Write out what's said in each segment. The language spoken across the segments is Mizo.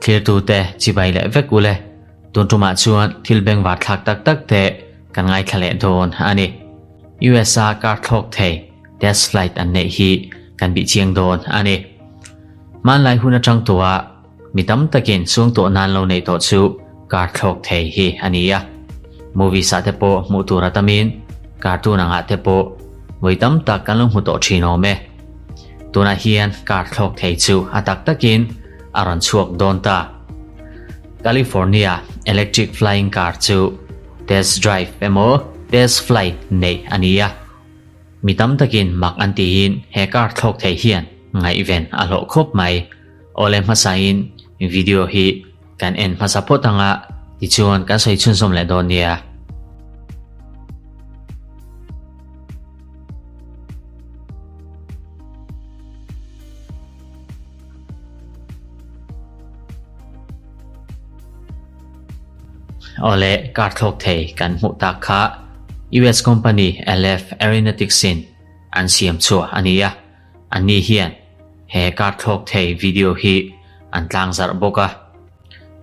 Thlirtute chibai leh vek ule, tun tumah chuan thil bengvar thlak tak tak te kan ngaithla leh dawn a ni. USA car thlawk thei test flight an neih hi kan bih chiang dawn a ni. Hmanlai hun atang tawha mi tam takin suangtuah nan lo neih tawh chu car thlawk thei hi a ni a. Movies ah te pawh hmuh tur a tamin cartoon angah te pawh vawi tam tak kan lo hmu tawh thin awm e. Tunah hian car thlawk thei chu a tak takin a rawn chhuak dawn ta. California electric flying car chu test drive emaw test flight neih a ni a. Mi tam takin mak an tiin he car thlawk thei hian ngaihven a hlawh khawp mai. Awle hmasain video hi kan en hmasa phawt anga tichuan kan sawi chhunzawm leh dawn nia. Awle car thlawk thei kan hmuh tak kha US company LF Aeronautics in an siam chhuah a ni a. Anni hian he car thlawk thei video hi an tlang zarh bawk a.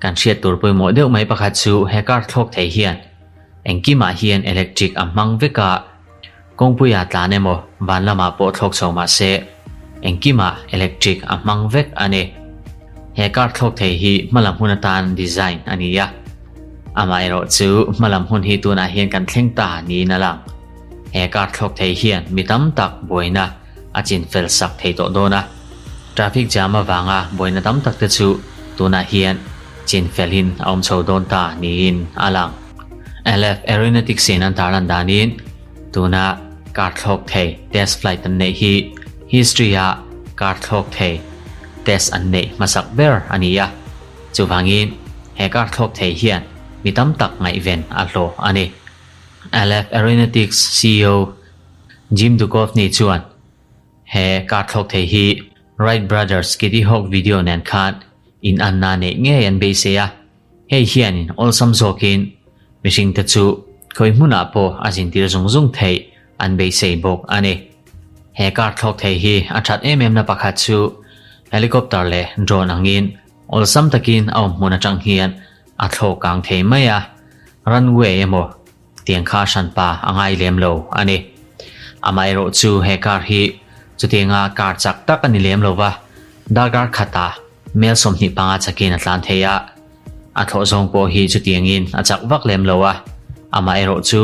Kan hriat tur pawimawh deuh mai pakhat chu he car thlawk thei hian engkimah hian electric a hmang vek a, kawngpuia tlan emaw van lamah pawh thlawk chho mah se engkimah electric a hmang vek a ni. He car thlawk thei hi hmalam hun atan design a ni a, amaherawh chu hmalam hun hi tunah hian kan thleng ta niin a lang. He car thlawk thei hian mi tam tak buaina a chin fel sak thei tawh dawn a, traffic jam avanga buaina tam tak te chu tunah hian chin felin a awm chho dawn ta niin a lang. LF Aeronautics in an tarlan danin tuna car thlawk thei test flight an neih hi history ah car thlawk thei test an neih hmasak ber a ni a, chuvangin he car thlawk thei hian mi tam tak ngaihven a hlawh a ni. LF Aeronautics ceo Jim Duchovny chuan he car thlawk thei hi Wright Brothers Kitty Hawk video nen khan in anna neih ngei an beisei a, hei hianin awlsam zawkin mihringte chu khawi hmunah pawh a zintir zung zung theih an beisei bawk a ni. He car thlawk thei hi a that em em na pakhat chu helicopter leh drone angin awlsam takin a awm hmun atang hian a thlawk kang thei mai a, runway emaw Tiang kha hranpa a ngai lem lo a ni. Amaherawh chu he car hi chutianga car chak tak a ni lem lo va, darkar khatah mel 25 chakin a tlan thei a, a thlawh zawng pawh hi chutiangin a chak vak lem lo a, amaherawh chu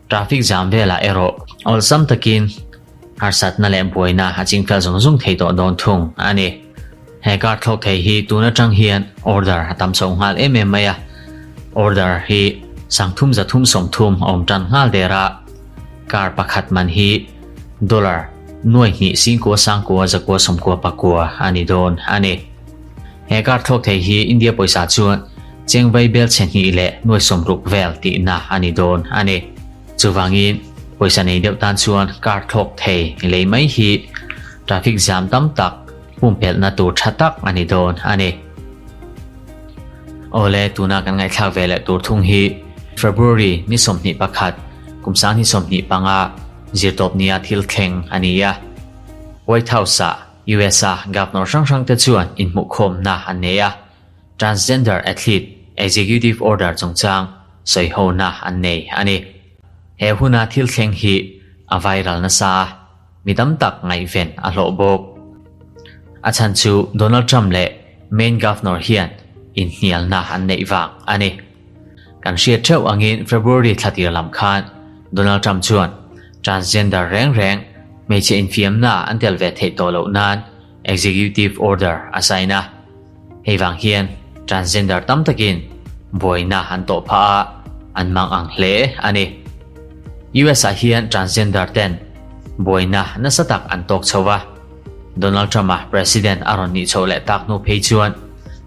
traffic jam velah erawh awlsam takin harsatna leh buaina a chingfel zung zung thei tawh dawn thung a ni. He car thlawk thei hi tun atang hian order a tam chho nghal em em mai a, order hi sangthum zathum sawmthum a awm tan nghal der a, car pakhat man hi dollar nuai hnih singkua sangkua zakua sawmkua pakua a ni dawn a ni. He car thlawk thei hi India pawisa chuan cheng vai bel chhe hnih leh nuai sawmruk vel tihna a ni dawn a ni. Chuvangin pawisa nei deuh tan chuan car thlawk thei lei mai hi traffic jam tam tak pumpelhna tur tha tak a ni dawn a ni. Awle, tuna kan ngaihthlak ve leh tur thung hi February ni 21 kum 2025 zirtawp nia thil thleng a ni a. White House-ah US-a governor hrang hrangte chuan inhmuhkhawmna an nei a, transgender athlete executive order chungchang sawihona an nei a ni. He huna thil thleng hi a viral nasa a. Mi tam tak ngaihven a hlawh bawk. A chhan chu Donald Trump leh Maine Governor hian inhnialna an neih vang a ni. Kan hriat theuh angin February thla tir lam khan Donald Trump chuan transgender reng reng hmeichhe infiamna an tel ve theih tawh loh nan executive order a sign a. Hei vang hian transgender tam takin buaina an tawh phah a, an mang ang hle a ni. US ah hian transgender ten buaina nasa tak an tawk chho va, Donald Trump-a president a rawn nih chhoh leh tak hnu phei chuan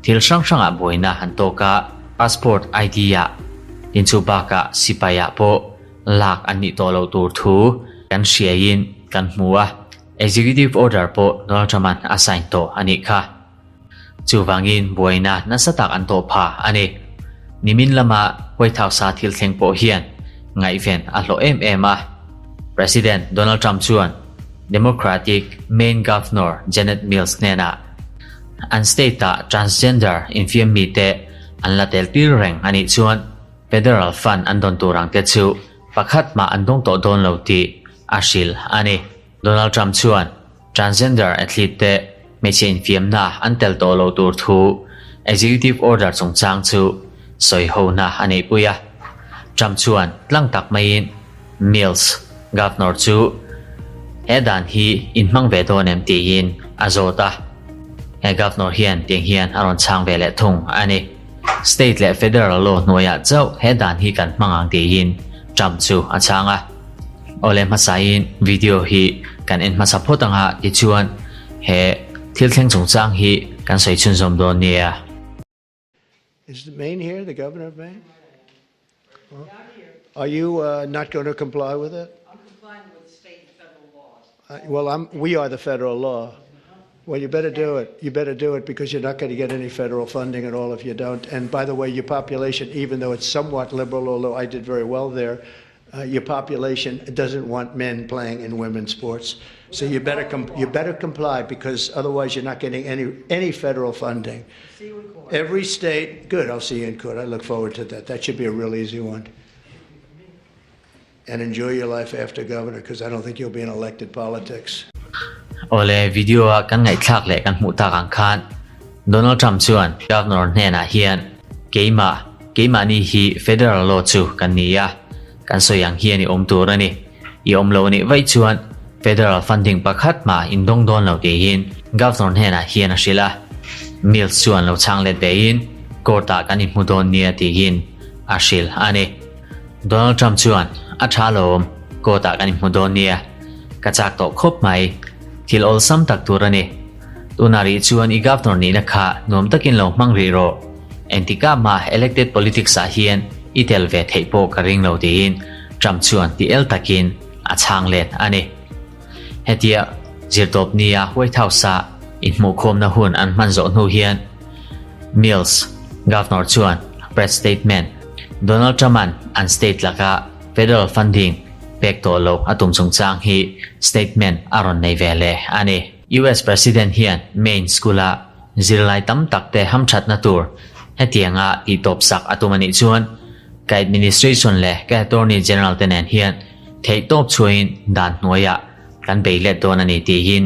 thil hrang hrangah buaina an tawk a, passport ID ah inchuh bakah sipai ah pawh lak an nih tawh loh tur thu kan hriaiin kan hmu a, executive order pawh Donald Trump-a'n a sign tawh a nih kha. Chuvangin buaina nasa tak an tawh pha a ni. Nimin lama White House-a thil thleng pawh hian ngaihven a hlawh em em a. President Donald Trump chuan Democratic Maine Governor Janet Mills hnenah an state-ah transgender infiam mite an la tel tir reng a nih chuan federal fund an dawn tur ang te chu pakhat mah an dawng tawh dawn lo tih a hrilh a ni. Donald Trump chuan transgender athlete te hmeichhe infiamna an tel tawh loh tur thu executive order chungchang chu sawihona a neihpui a. Trump chuan tlang tak maiin Mills, Governor chu he dan hi inhmang ve dawn em tiin a zawt a. He Governor hian tiang hian a rawn chhang ve leh thung a ni. State leh federal law hnuaiah chauh he dan hi kan hmang ang tiin Trump chu a chhang a. Awle hmasain video hi kan en hmasa phawt anga tichuan he thil thleng chungchang hi kan sawi chhunzawm dawn nia. Is Maine here, the governor of Maine? Are you uh, not going to comply with it? I'm complying with state and federal laws. Uh, well, I'm, we are the federal law. Well, you better do it. You better do it because you're not going to get any federal funding at all if you don't. And by the way, your population, even though it's somewhat liberal, although I did very well there, uh, your population doesn't want men playing in women's sports. So you better com- you better comply because otherwise you're not getting any any federal funding. See you in court. Every state, good. I'll see you in court. I look forward to that. That should be a real easy one. And enjoy your life after governor because I don't think you'll be in elected politics. Awle, video a kan ngaihthlak leh kan hmuh tak ang khan Donald Trump chuan Governor hnenah hian keimah, keimahni hi federal law chu kan ni a, kan sawi ang hian i awm tur a ni. I awm lo anih vaih chuan federal funding pakhat mah in dawng dawn lo tiin Governor hnenah hian a hrilh a. Mills chuan lo chhang let vein court ah kan inhmu dawn nia tiin a hrilh a ni. Donald Trump chuan a tha lawm, court ah kan inhmu dawn nia. Ka chak tawh khawp mai. Thil awlsam tak tur a ni. Tunah rih chuan i Governor nihna kha nuam takin lo hmang rih rawh. Engtikah mah elected politics ah hian i tel ve theih pawh ka ring lo tiin Trump chuan ti el takin a chhang let a ni. Hetia zirtawp nia White House-a inhmuhkhawmna hun an hman zawh hnu hian Mills, Governor chuan press statement Donald Trump-a'n an state laka federal funding pek tawh loh a tum chungchang hi statement a rawn nei ve leh a ni. US President hian Maine School-a zirlai tam tak te hamthatna tur hetianga tihtawp sak a tum a nih chuan ka administration leh ka Attorney General te nen hian theihtawp chhuahin dan hnuaiah kan bei let dawn a ni tiin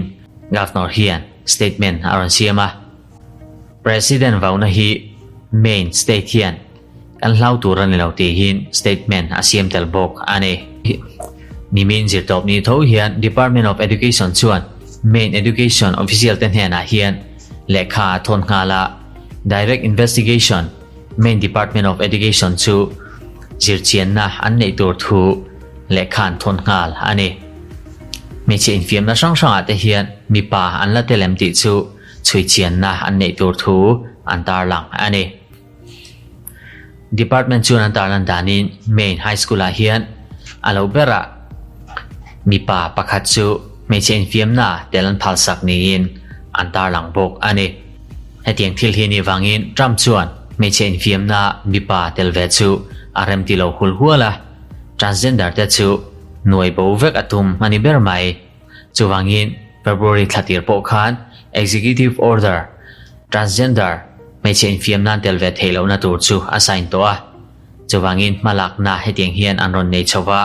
Governor hian statement a rawn siam a. President vauna hi Maine state hian kan hlau tur a ni lo tiin statement a siam tel bawk a ni. Nimin zirtawp ni tho hian Department of Education chuan Maine Education official te hnenah hian lehkha a thawn nghal a, Direct Investigation, Maine Department of Education chu zirchianna an neih tur thu lehkha an thawn nghal a ni. Hmeichhe infiamna hrang hrangah te hian mipa an la tel em tih chu chhuichianna an neih tur thu an tarlang a ni. Department chuan an tarlan danin Main High School-ah hian a lo berah mipa pakhat chu hmeichhe infiamna tel an phalsak niin an tarlang bawk a ni. Hetiang thil hi anih vangin Trump chuan hmeichhe infiamna mipa tel ve chu a remti lo hul hual a, transgender te chu nuai bo vek a tum a ni ber mai. Chuvangin February thla tir pawh khan Executive Order, Transgender, hmeichhe infiam nan tel ve theih lohna tur chu a sign tawh a. Chuvangin hmalakna hetiang hian an rawn nei chho va.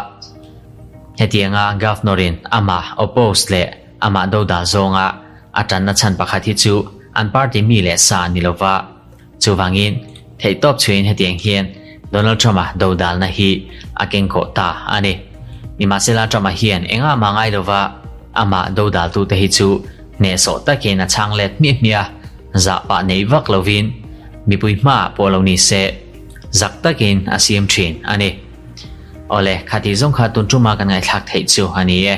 Hetianga Governor-in amah oppose leh amah dodal zawnga a tanna chhan pakhat hi chu an party mi leh sa ni lova. Chuvangin theihtawp chhuiin hetiang hian Donald Trump-a dodalna hi a keng khawh ta a ni. Nimahsela Trump-a hian engah mah ngai lova amah dodaltute hi chu hnehsawh takin a chhang let hmiah hmiah a, zah pah nei vak lovin mipui hmaah pawh lo ni se zak takin a siam thin a ni. Awle, khati zawng kha tun tuma kan ngaihthlak theih chu a ni e.